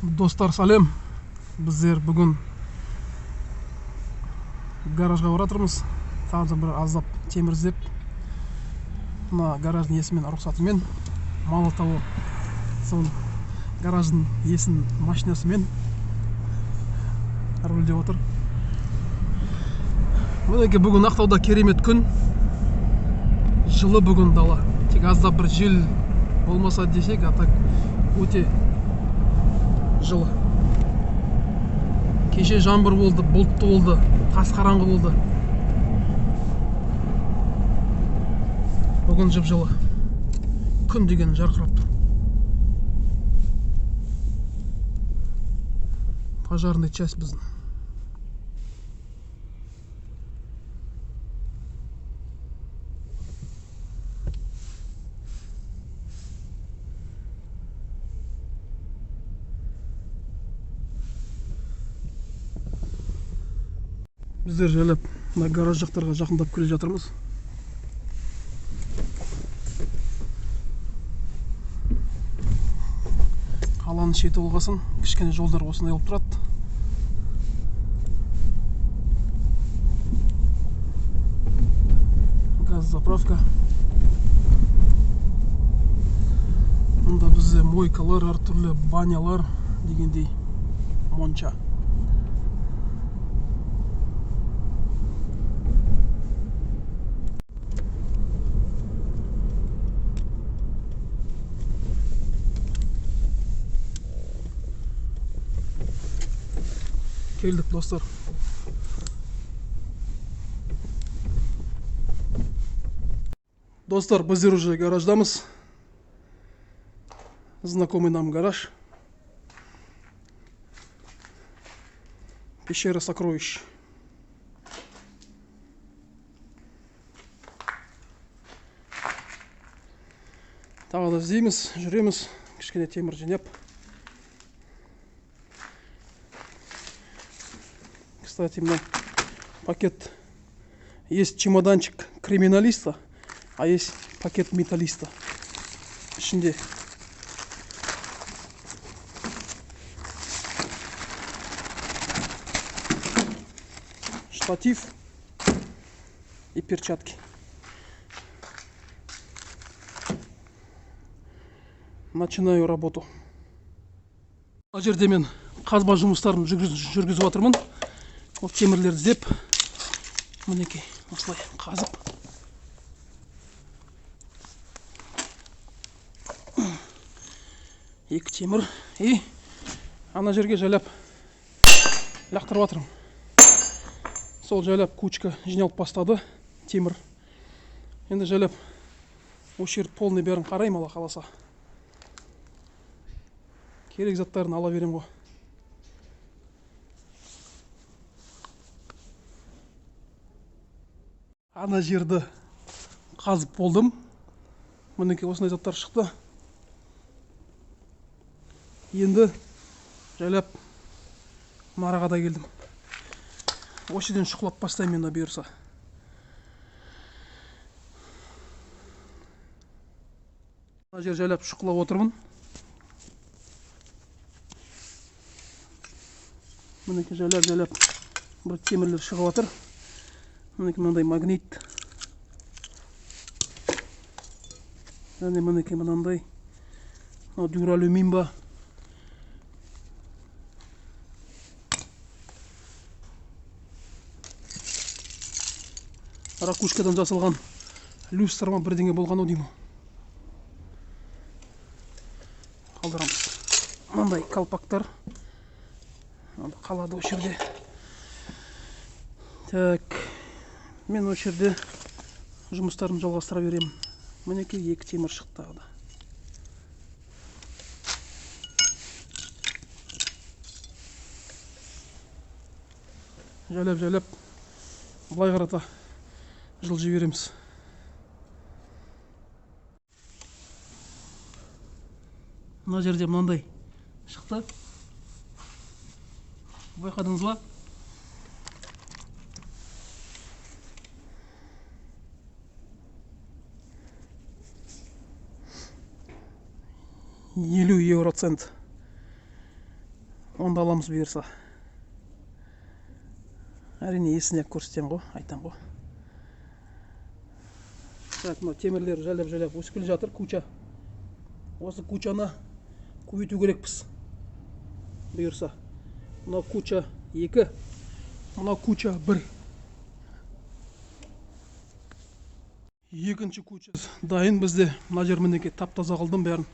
Достар, сәлем. Біздер бүгін гаражға баратырмыз. Тағы да бір аздап темір іздеп. Мына гараждың иесімен, рұқсатымен, мало того, сол гараждың иесінің машинасымен рульде отыр. Мінекей бүгін Ақтауда керемет күн. Жылы бүгін дала. Тек аздап бір жел болмаса десек, а так өте жылы. Кеше жаңбыр болды, бұлтты болды, тас қараңғы болды. Бүгін жып-жылы. Күн деген жарқырап тұр. Пожарный часть біздің. Біздер жайлап мына гараж жақтарға жақындап келе жатырмыз. Қаланың шеті болғасын, кішкене жолдар осындай болып тұрады. Газ заправка. Мұнда бізде мойкалар, әртүрлі банялар дегендей, монша. Келдік, достар. Достар, біздер уже гараждамыз. Знакомый нам гараж. Пещера сокровищ. Тағы да іздейміз, жүреміз, кішкене темір жинап. Кстати, мына пакет. Есть чемоданчик криминалиста, а есть пакет металлиста. Ішінде штатив и перчатки. Начинаю работу. Мына жерде мен қазба жұмыстарын жүргізіп жатырмын. Ол темірлерді іздеп, мінекей осылай қазып. Екі темір и ана жерге жайлап лақтырып жатырмын. Сол жайлап кучка жиналып бастады темір. Енді жайлап осы жерді полный бәрін қараймын, Алла қаласа. Керек заттарын ала беремін ғой. Ана жерді қазып болдым. Мінекей осындай заттар шықты. Енді жайлап мараға да келдім. Осы жерден шұқылап бастаймын енді бұйырса. Мына жер жайлап шұқылап отырмын. Мінекей жайлап-жайлап бір темірлер шығып жатыр. Мінекей мынандай магнит. Және мінекей мынандай мынау дюралюмин ба. Ракушкадан жасалған люстра ма бірдеңе болған ау деймін. Қалдырамыз. Мынандай колпактар қалады осы жерде. Так, мен осы жерде жұмыстарымды жалғастыра беремін. Мінекей екі темір шықты тағы да. Жайлап-жайлап былай қарата жылжи береміз. Мына жерде мынандай шықты. Байқадыңыз ба? 50 евроцент. Оны да аламыз бұйырса. Әрине, есіне көрсетемін ғой, айтам ғой. Так, мынау темірлер жайлап-жайлап өсіп келе жатыр, куча. Осы кучаны көбейту керекпіз. Бұйырса. Мынау куча 2, мынау куча 1. Екінші куча дайын бізде. Мына жер мінекей тап-таза қылдым бәрін.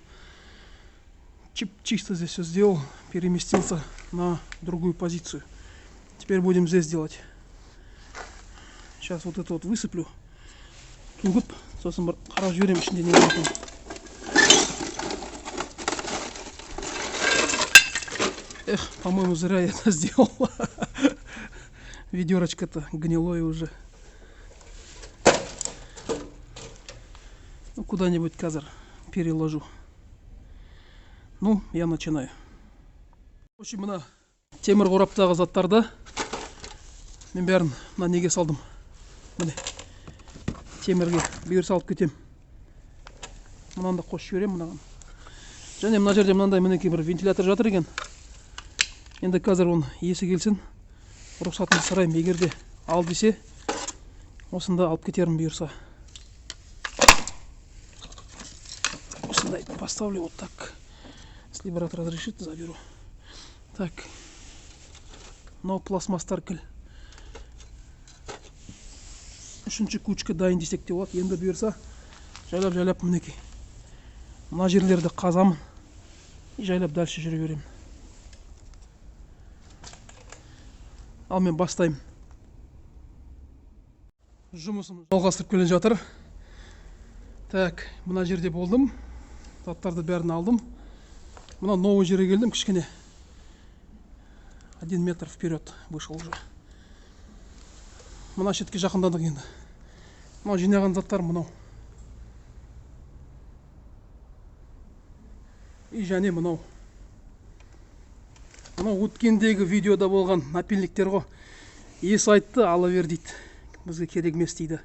Чип чисто здесь все сделал, переместился на другую позицию. Теперь будем здесь делать. Сейчас вот это вот высыплю. Төгіп, сосын бір қарап жіберемін ішінде не бар екенін. Эх, по-моему, зря я это сделал. Ведерочка-то гнилое уже. Ну, куда-нибудь қазір переложу. Ну, я начинаю. В общем, мына темір қораптағы заттарды мен бәрін мына неге салдым. Міне. Темірге бұйырса алып кетем. Мынаны да қосып жіберемін мынаған. Және мына жерде мынандай мінекей бір вентилятор жатыр екен. Енді қазір оны иесі келсін, рұқсатын сұраймын. Егер де ал десе, осында алып кетерім бұйырса. Осындай поставлю вот так. Если брат разрешит, заберу. Так. Мынау пластмасстар кіл. Үшінші кучка дайын десек те болады. Енді бұйырса, жайлап-жайлап мінекей. Мына жерлерді қазамын. И жайлап дальше жүре беремін. Ал мен бастаймын. Жұмысым жалғастырып келе жатыр. Так, мына жерде болдым. Заттарды бәрін алдым. Мына новый жерге келдім кішкене. 1 метр вперед вышел уже. Мына шетке жақындадық енді. Мынау жинаған заттар мынау. И және мынау. Мынау өткендегі видеода болған напильниктер ғой. Иесі айтты, ала бер дейді. Бізге керек емес дейді.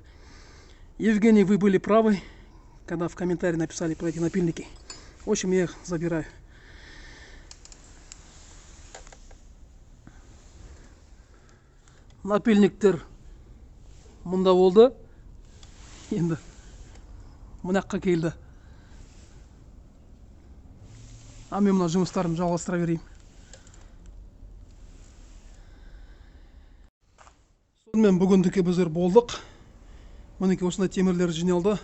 Евгений, вы были правы, когда в комментарии написали про эти напильники. В общем, я их забираю. Напильниктер мұнда болды. Енді мына жаққа келді. А мен мына жұмыстарымды жалғастыра берейін. Сонымен бүгіндікке біздер болдық. Мінекей осындай темірлер жиналды.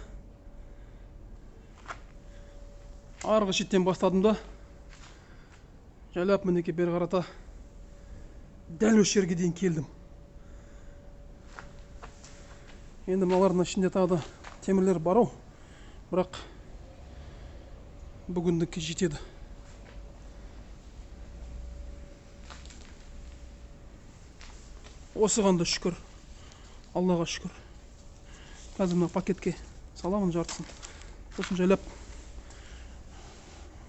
Арғы шеттен бастадым да. Жайлап мінекей бері қарата дәл осы жерге дейін келдім. Енді мыналардың ішінде тағы да темірлер бар ау. Бірақ бүгіндікке жетеді. Осыған да шүкір. Аллаға шүкір. Қазір мына пакетке саламын жартысын. Сосын жайлап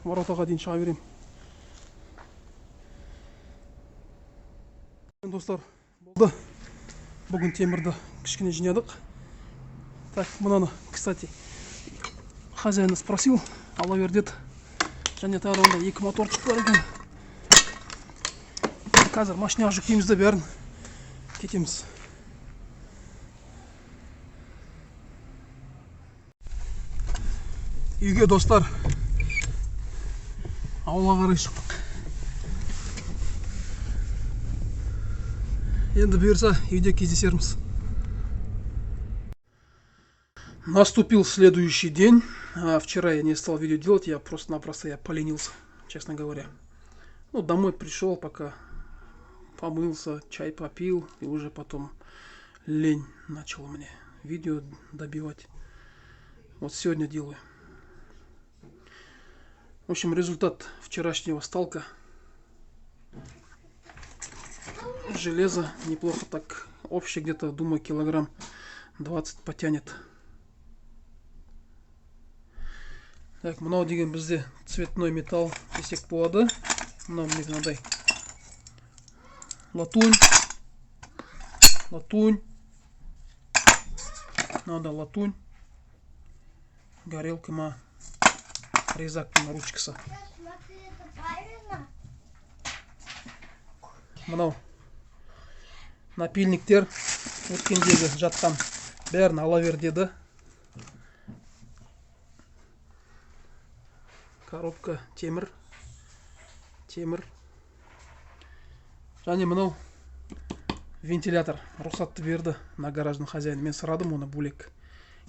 воротаға дейін шыға беремін. Достар, болды. Бүгін темірді кішкене жинадық. Так, мынаны, кстати, хозяина спросил, ала бер деді. Және тағы да онда 2 моторчик бар екен. Қазір машинаға жүктейміз де бәрін кетеміз. Үйге, достар, ауылға қарай шықтық. Енді бұйырса үйде кездесерміз. Наступил следующий день. Вчера я не стал видео делать, я просто-напросто поленился, честно говоря. Домой пришел, пока помылся, чай попил, и уже потом лень начала мне видео добивать. Вот сегодня делаю. В общем, результат вчерашнего сталка. Железо неплохо так, общий где-то, думаю, килограмм 20 потянет. Так, мынау деген бізде цветной металл десек болады. Мынау міне мынандай латунь, латунь, мынау да латунь, горелка ма, резактың ручкасы. Мынау напильниктер, өткендегі жатқан, бәрін ала бер деді. Коробка, темір, темір. Және мынау вентилятор, рұқсатты берді мына гараждың хозяины. Мен сұрадым оны бөлек,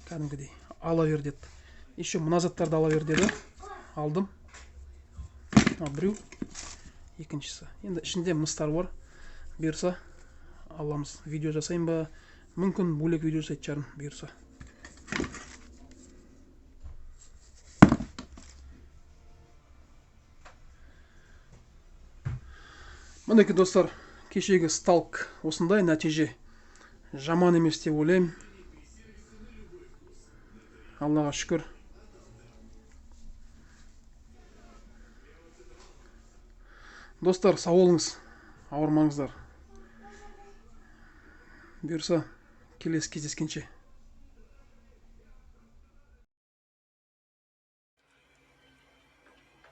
кәдімгідей ала бер деді. Еще мына заттарды ала бер деді, алдым. Мына біреу, екіншісі. Енді ішінде мыстар бар, бұйырса аламыз. Видео жасайын ба, мүмкін бөлек видео жасайтын шығармын, бұйырса. Мінекей, достар, кешегі сталк осындай нәтиже жаман емес деп ойлаймын. Аллаға шүкір. Достар, сау болыңыз, ауырмаңыздар. Бұйырса, келесі кездескенше.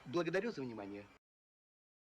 Благодарю за внимание.